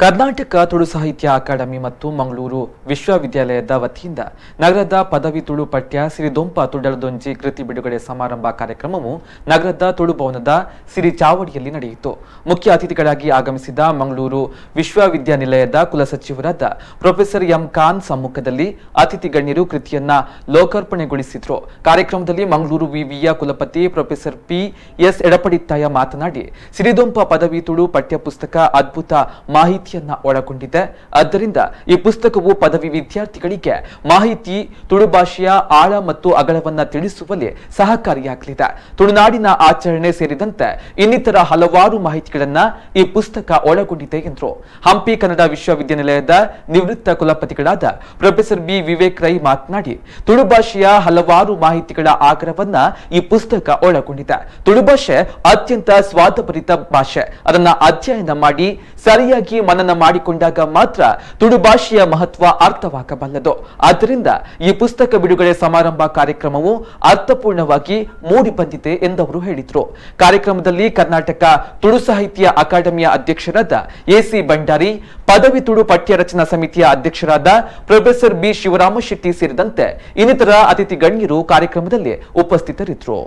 ಕರ್ನಾಟಕ ತುಳು ಸಾಹಿತ್ಯ ಅಕಾಡೆಮಿ ಮತ್ತು ಮಂಗಳೂರು ವಿಶ್ವವಿದ್ಯಾಲಯದ ವತಿಯಿಂದ ನಗರದ ಪದವಿ ತುಳು ಪಠ್ಯ ಸಿರಿದೊಂಪ ತುಡಲದೊಂಜಿ ಕೃತಿ ಬಿಡುಗಡೆ ಸಮಾರಂಭ ಕಾರ್ಯಕ್ರಮವು ನಗರದ ತುಳು ಭವನದ ಸಿರಿ ಚಾವಡಿಯಲ್ಲಿ ನಡೆಯಿತು. ಮುಖ್ಯ ಅತಿಥಿಗಳಾಗಿ ಆಗಮಿಸಿದ ಮಂಗಳೂರು ವಿಶ್ವವಿದ್ಯಾನಿಲಯದ ಕುಲಸಚಿವರಾದ ಪ್ರೊಫೆಸರ್ ಎಂ ಖಾನ್ ಸಮ್ಮುಖದಲ್ಲಿ ಅತಿಥಿ ಗಣ್ಯರು ಕೃತಿಯನ್ನ ಲೋಕಾರ್ಪಣೆಗೊಳಿಸಿದರು. ಕಾರ್ಯಕ್ರಮದಲ್ಲಿ ಮಂಗಳೂರು ವಿವಿಯ ಕುಲಪತಿ ಪ್ರೊಫೆಸರ್ ಪಿ ಎಸ್ ಎಡಪಡಿತ್ತಾಯ ಮಾತನಾಡಿ, ಸಿರಿದೊಂಪ ಪದವಿ ತುಳು ಪಠ್ಯಪುಸ್ತಕ ಅದ್ಭುತ ಮಾಹಿತಿ ಒಳಗೊಂಡಿದೆ. ಆದ್ದರಿಂದ ಈ ಪುಸ್ತಕವು ಪದವಿ ವಿದ್ಯಾರ್ಥಿಗಳಿಗೆ ಮಾಹಿತಿ, ತುಳು ಭಾಷೆಯ ಆಳ ಮತ್ತು ಅಗಳವನ್ನ ತಿಳಿಸುವಲ್ಲಿ ಸಹಕಾರಿಯಾಗಲಿದೆ. ತುಳುನಾಡಿನ ಆಚರಣೆ ಸೇರಿದಂತೆ ಇನ್ನಿತರ ಹಲವಾರು ಮಾಹಿತಿಗಳನ್ನ ಈ ಪುಸ್ತಕ ಒಳಗೊಂಡಿದೆ ಎಂದರು. ಹಂಪಿ ಕನ್ನಡ ವಿಶ್ವವಿದ್ಯಾನಿಲಯದ ನಿವೃತ್ತ ಕುಲಪತಿಗಳಾದ ಪ್ರೊಫೆಸರ್ ಬಿ ವಿವೇಕ್ ರೈ ಮಾತನಾಡಿ, ತುಳು ಭಾಷೆಯ ಹಲವಾರು ಮಾಹಿತಿಗಳ ಆಗರವನ್ನ ಈ ಪುಸ್ತಕ ಒಳಗೊಂಡಿದೆ. ತುಳು ಭಾಷೆ ಅತ್ಯಂತ ಸ್ವಾದಭರಿತ ಭಾಷೆ. ಅದನ್ನ ಅಧ್ಯಯನ ಮಾಡಿ ಸರಿಯಾಗಿ ಮನನ ಮಾಡಿಕೊಂಡಾಗ ಮಾತ್ರ ತುಳು ಭಾಷೆಯ ಮಹತ್ವ ಅರ್ಥವಾಗಬಲ್ಲದು. ಆದ್ದರಿಂದ ಈ ಪುಸ್ತಕ ಬಿಡುಗಡೆ ಸಮಾರಂಭ ಕಾರ್ಯಕ್ರಮವು ಅರ್ಥಪೂರ್ಣವಾಗಿ ಮೂಡಿಬಂದಿದೆ ಎಂದವರು ಹೇಳಿದರು. ಕಾರ್ಯಕ್ರಮದಲ್ಲಿ ಕರ್ನಾಟಕ ತುಳು ಸಾಹಿತ್ಯ ಅಕಾಡೆಮಿಯ ಅಧ್ಯಕ್ಷರಾದ ಎಸಿ ಭಂಡಾರಿ, ಪದವಿ ತುಳು ಪಠ್ಯ ರಚನಾ ಸಮಿತಿಯ ಅಧ್ಯಕ್ಷರಾದ ಪ್ರೊಫೆಸರ್ ಬಿ ಶಿವರಾಮ ಶೆಟ್ಟಿ ಸೇರಿದಂತೆ ಇನ್ನಿತರ ಅತಿಥಿ ಗಣ್ಯರು ಕಾರ್ಯಕ್ರಮದಲ್ಲಿ ಉಪಸ್ಥಿತರಿದ್ದರು.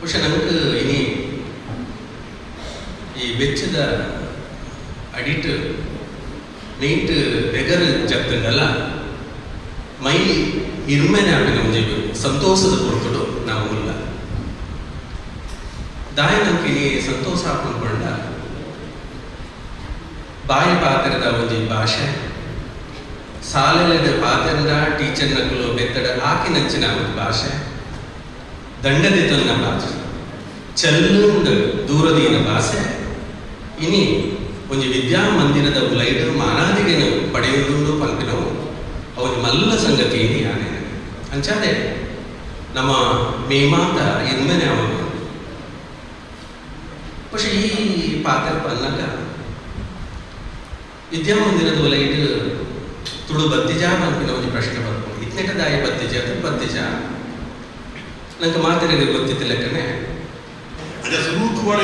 ಬಹುಶಃ ನಮಗೆ ಇನಿ ಈ ಬೆಚ್ಚದ ಅಡಿಟ್ ನೀಟ್ ಬೆಗರ್ ಜಗ್ತಂಡಲ್ಲ ಮೈ ಇರ್ಮೇನೆ ಆಪಿನ ಒಂಜಿ ಸಂತೋಷದ ಪೊರ್ತುಡು ನಾವು ಉಲ್ಲ ದಾಯ ನಮ್ಗೆ ಇನಿ ಸಂತೋಷ ಆಪುಂಡ ಬಾಯಿ ಪಾತ್ರದ ಒಂಜಿ ಭಾಷೆ ಸಾಲೆಲೆದ ಪಾತ್ರದ ಟೀಚರ್ ನಕಲು ಬೆತ್ತಡ ಆಕಿನಂಚಿನ ಒಂದು ಭಾಷೆ ದಂಡದಿತನ್ನ ಭಾಷೆ ಚೆಲ್ಲುಂದ ದೂರದೀನ ಭಾಷೆ ಇನಿ ಒಂಜಿ ವಿದ್ಯಾಮಂದಿರದ ಉಲೈಡು ಮಾನಾದಿಗೆನು ಪಡೆಯುವುದುಂಡು ಪನ್ಪಿನವು ಅವನ ಮಲ್ಲ ಸಂಗತಿ ಇನಿ ಯಾನೇನೆ ಅಂಚಾದೆ ನಮ್ಮ ಮೇಮಾತ ಎನ್ಮೆನೆ ಅವನು ಬಹುಶಃ ಈ ಪಾತ್ರ ಪನ್ನಾಗ ವಿದ್ಯಾಮಂದಿರದ ಉಲೈಡು ತುಳು ಬತ್ತಿಜಾ ಪನ್ಪಿನ ಒಂಜಿ ಪ್ರಶ್ನೆ ಬರ್ಪುಂಡು. ಇತ್ನೆಟ ದಾಯ ಬತ್ತಿಜ ಬತ್ತಿಜ ನಂಗೆ ಮಾತಿರಿಗೆ ಗೊತ್ತಿತ್ತು ಲೆಕ್ಕನೆ. ಅದೇ ಸುರೂತುವಾಡ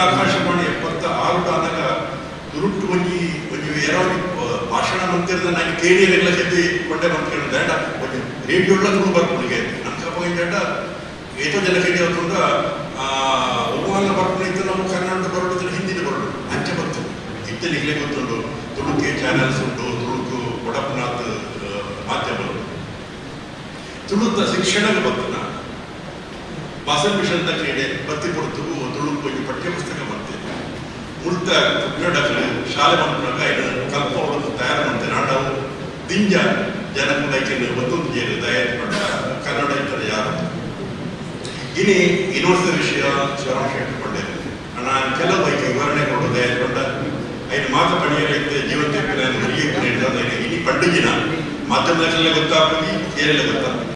ಆಕಾಶವಾಣಿ 76 ಆದಾಗ ತುರುಟ್ಟು ಒಂಜಿ ಒಂಜಿ ಏನೋ ಭಾಷಣ ಮಂತಿರದ ನಾನು ಕೇಳಿಯರೆಲ್ಲ ಸಿದ್ದಿ ಕೊಂಡೆ ಬಂತ ಕೇಳಿದ ಒಂಜಿ ರೇಡಿಯೋಲ್ಲ ತುಳು ಬರ್ಪುಣಿಗೆ ನಮ್ಗೆ ಅಪ್ಪ ಏತೋ ಜನ ಕೇಳಿ ಅಂತಂದ ಒಬ್ಬ ಬರ್ಪುಣ ಇತ್ತು. ನಮ್ಮ ಕನ್ನಡ ಬರಡು ಹಿಂದಿನ ಬರಡು ಅಂಚೆ ಬರ್ತದೆ ಇತ್ತಲಿಗ್ಲೇ ಗೊತ್ತುಂಟು. ತುಳುಕೆ ಚಾನೆಲ್ಸ್ ಉಂಟು, ತುಳುಕು ಕೊಡಪನಾಥ್ ಮಾಧ್ಯಮ ತುಳುತ ಶಿಕ್ಷಣಕ್ಕೆ ಬರ್ತದ ಬಾಸಲ್ ಮಿಷನ್ ಕ್ರೀಡೆ ಬತ್ತಿ ಪೊರ್ತು ತುಳುಕು ಒಂಜಿ ಪಠ್ಯಪುಸ್ತಕ ಬರ್ತೇನೆ ಮುಲ್ತ ಕುಡ್ಲಡಕ್ಲು ಶಾಲೆ ಮನ್ಪುನಗ ಐನ್ ಕಲ್ಪ ಉಡುಪು ತಯಾರು ಮಲ್ತೆ ಆಂಡ ಅವು ದಿಂಜ ಜನಕುಲು ಐಕೆನ್ ಒತ್ತೊಂದಿಜೆರ್ ದಯಾದ್ ಪಂಡ ಕನ್ನಡ ಇತ್ತದ ಯಾರು ಇನಿ ಯೂನಿವರ್ಸಿಟಿ ವಿಷಯ ಶಿವರಾಮ ಶೆಟ್ಟಿ ಪಂಡೆರ್ ನಾನು ಕೆಲವು ಐಕೆ ವಿವರಣೆ ಕೊಡು ದಯಾದ್ ಪಂಡ ಐನ್ ಮಾತ ಪಣಿಯರೆ ಇತ್ತೆ ಜೀವಂತ ಇಪ್ಪುನ ಒರಿಯೆ ಇಪ್ಪುನ ಇನಿ ಪಂಡಿಜಿನ ಮಾಧ್ಯಮದಕ್ಲೆಗ್ ಗೊತ್ತಾಪುಜಿ ಏರೆಲ ಗೊತ್ತಾಪುಜಿ.